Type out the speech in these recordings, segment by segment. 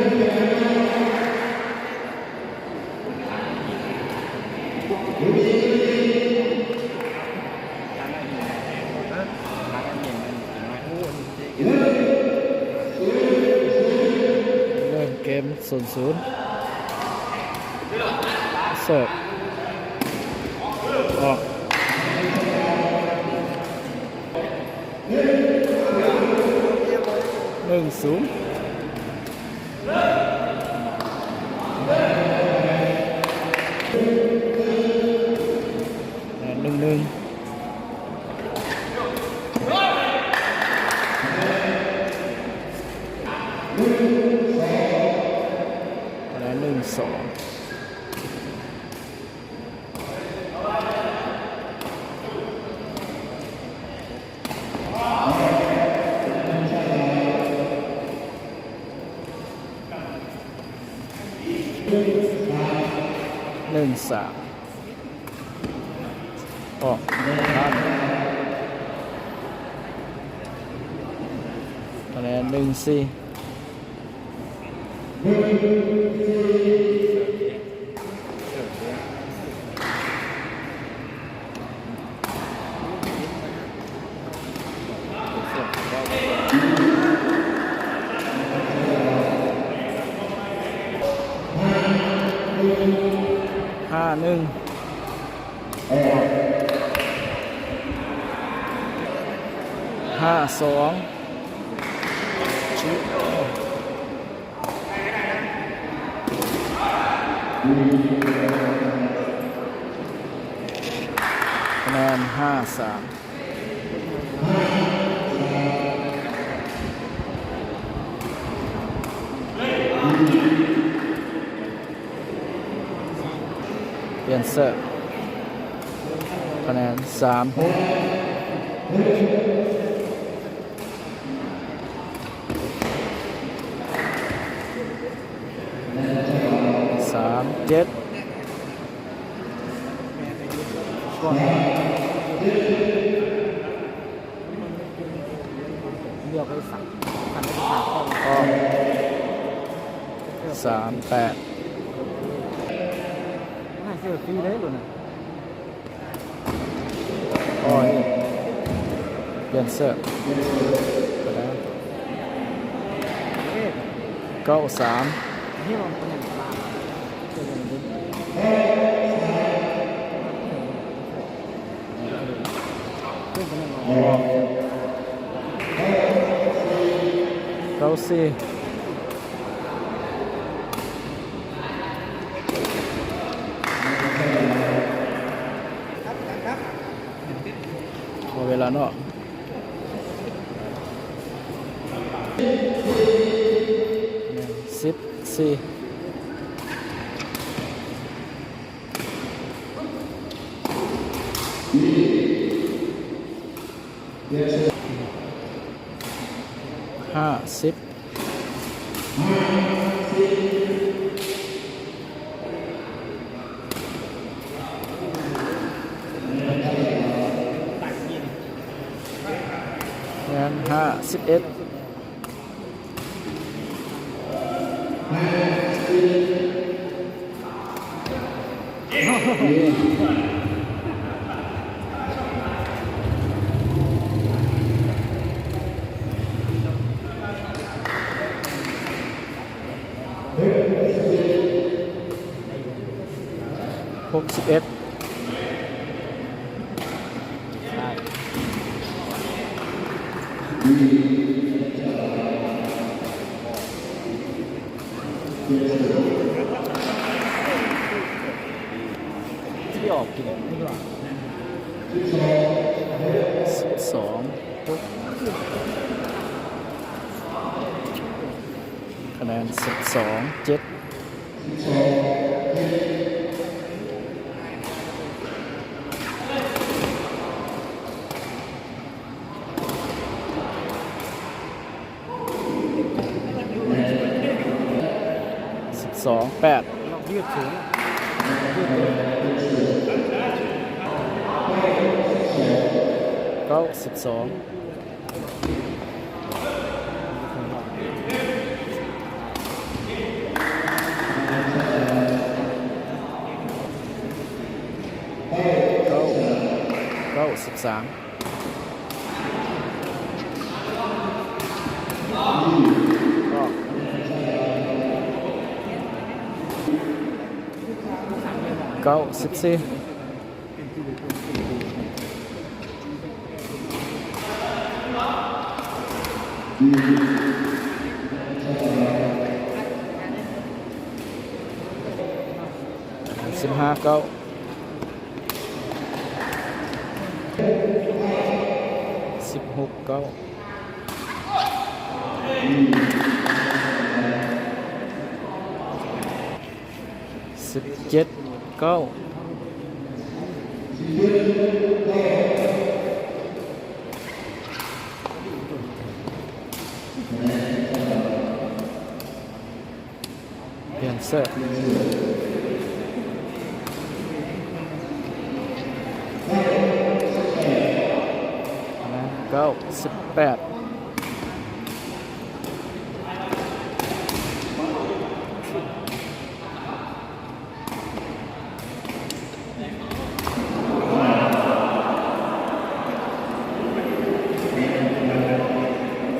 ເລີ່ມເກມ ສູນສູນ ເສີບອອກ ໜຶ່ງສູນ ໜຶ່ງໜຶ່ງ ໜຶ່ງສອງ. ໜຶ່ງສາມ ອອກ ຄະແນນ ໜຶ່ງສີ່. ຫ້າໜຶ່ງ ຫ້າສອງ. ຄະແນນ ຫ້າສາມ. ປ່ຽນເສີບ ຄະແນນ ສາມ. ສາມເຈັດ. ສາມແປດ. ໂອ້ຍ ປ່ຽນເສີບ ເກົ້າສາມ. ເກົ້າສີ່. ເວລາເນາະ ສິບສີ່. ຫ້າສິບ. ແມ່ນ ຫ້າສິບເອັດ. ຫົກສິບເອັດ. ສິບສອງ ຫົກ. ຄະແນນ ສິບສອງເຈັດ. ສິບສອງແປດ. ເກົ້າສິບສອງ. ສາມ ເກົ້າ ສິບສີ່ ສິບຫ້າ ເກົ້າ ສິບຫົກ ເກົ້າ ສິບເຈັດ ເກົ້າ ປ່ຽນເສີບ ເກົ້າ ສິບແປດ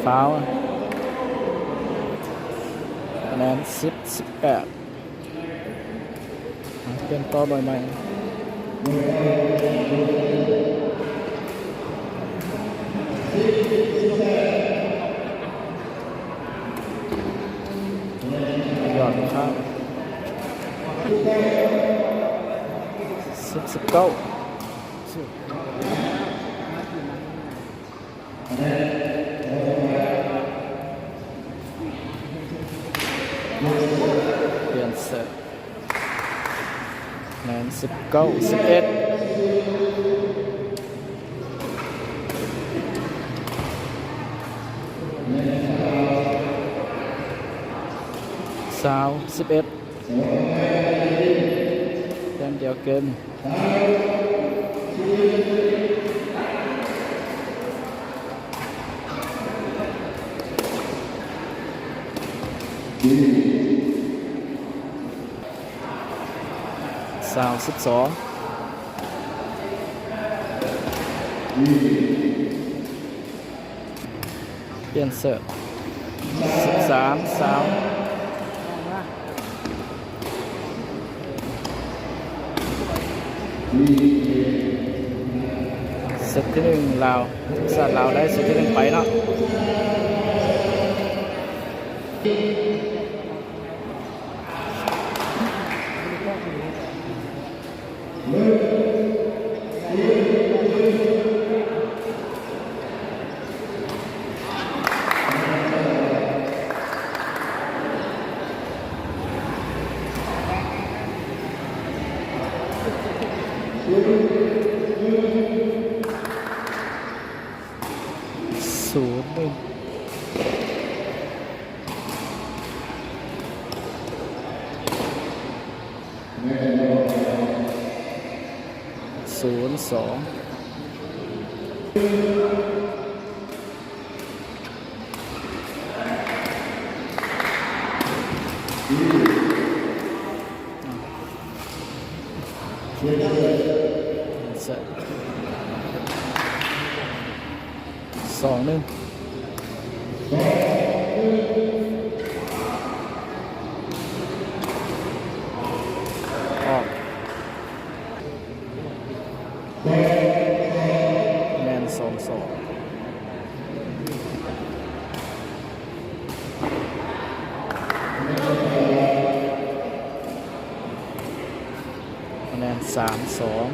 ຟາວ ຄະແນນ ສິບ ສິບແປດ ອ່ະ ປ່ຽນຕໍ່ໜ່ວຍໃໝ່ ຍອດຂ້າມ ສິບ ສິບເກົ້າ ປ່ຽນເສີບ ແມ່ນ ສິບເກົ້າ ສິບເອັດ ຊາວ ສິບເອັດ ແຕ້ມດຽວເກມ ຊາວ ສິບສອງ ປ່ຽນເສີບ ສິບສາມ ຊາວ ເຊັດທີໜຶ່ງ ລາວ ທີມຊາດລາວໄດ້ເຊັດທີໜຶ່ງໄປເນາະ. ສູນໜຶ່ງ ສູນສອງ ສອງໜຶ່ງ ອອກ ແມ່ນ ສອງສອງ ຄະແນນ ສາມສອງ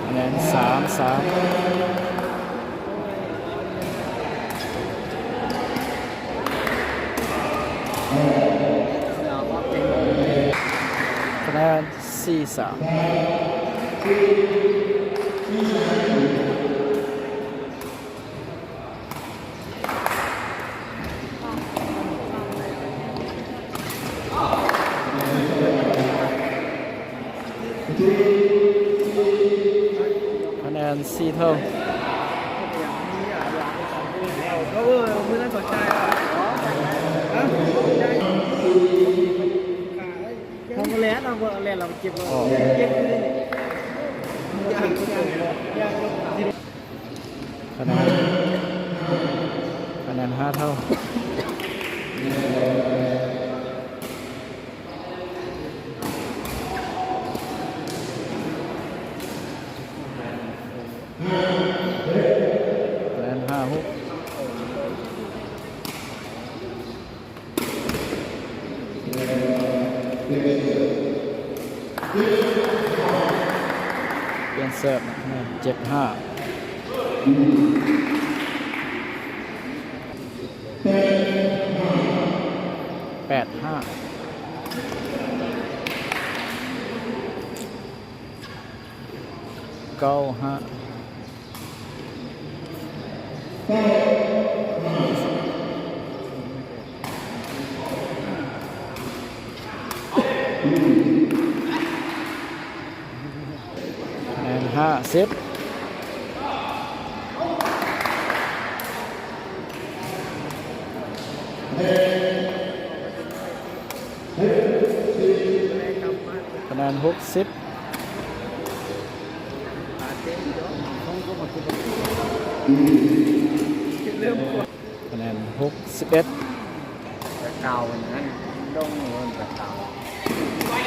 ຄະແນນ ສາມສາມ ຄະແນນ ສີ່ສາມ. ຄະແນນ ສີ່ເທົ່າ. ອອກ ຄະແນນ ຄະແນນຫ້າເທົ່າ. ຄະແນນຫ້າຫົກ. ປ່ຽນເສີບ ເຈັດຫ້າ. ແປດຫ້າ. ເກົ້າຫ້າ. ຄະແນນຫ້າສິບ. ຄະແນນຫົກສິບ. ຄະແນນຫົກສິບເອັດ. ແຕ່ເກົ່ານັ້ນ ລົງເລີຍແຕ່ເກົ່າ.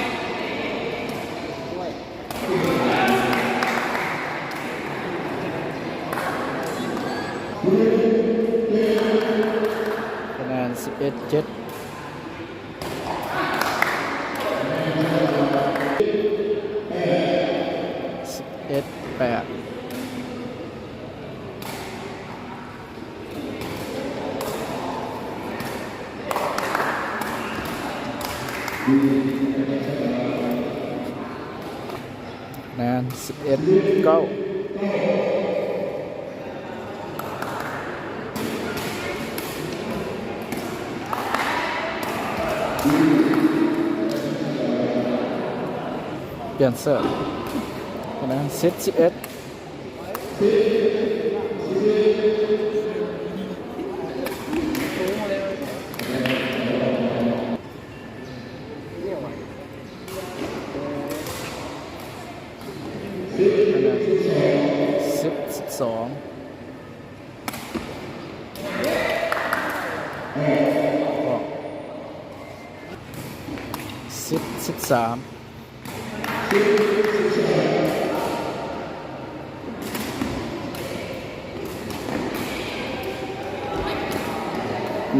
ຄະແນນສິບເອັດເຈັດ. ສິບເອັດແປດ. ແມ່ນ ສິບເອັດເກົ້າ. ປ່ຽນເສີບ ຄະແນນສິບສິບເອັດ. ສິບສິບສອງ. ສິບສິບສາມ.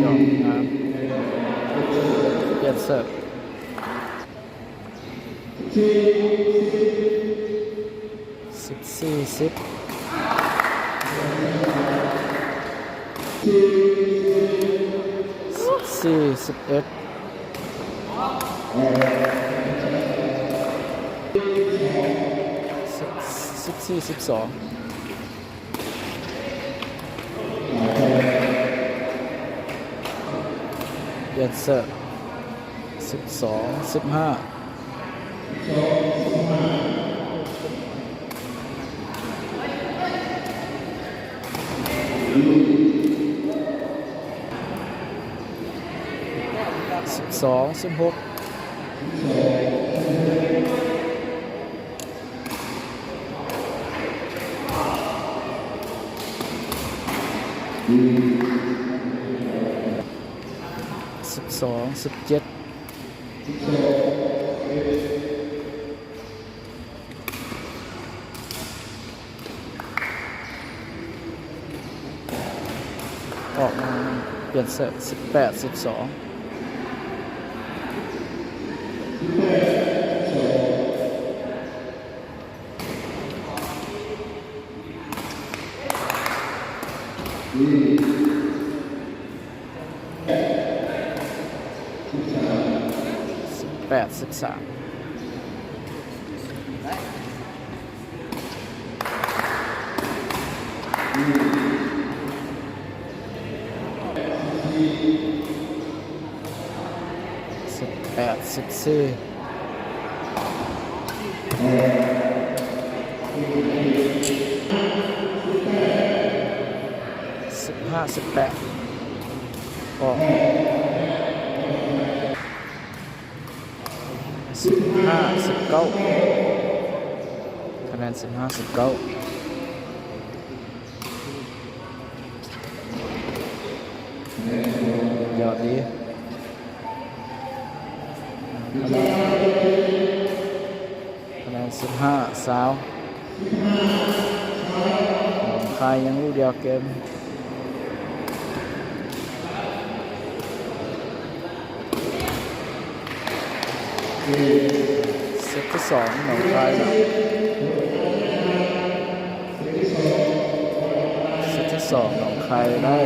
ຢອກງາມ ປ່ຽນເສີບ. ສິບສີ່ສິບ. ສິບສີ່ສິບເອັດ. ສິບສີ່ສິບສອງ. ປ່ຽນເສີບ. ສິບສອງສິບຫ້າ. ສິບສອງສິບຫົກ. ສິບສອງສິບເຈັດ. ອອກມາປ່ຽນເສີບ. ສິບແປດສິບສອງ. ສິບແປດສິບສາມ. ສິບແປດສິບສີ່. ສິບຫ້າສິບແປດ. ອອກ. ສິບຫ້າ ສິບເກົ້າ ຄະແນນ ສິບຫ້າ ສິບເກົ້າ ຍອດດີ ຄະແນນ ຄະແນນ ສິບຫ້າ ຊາວ ໜອງຄາຍຍັງຢູ່ດຽວເກມ. ເຊດທີສອງ ໜອງຄາຍນຳ ເຊດທີສອງ ໜອງຄາຍໄດ້.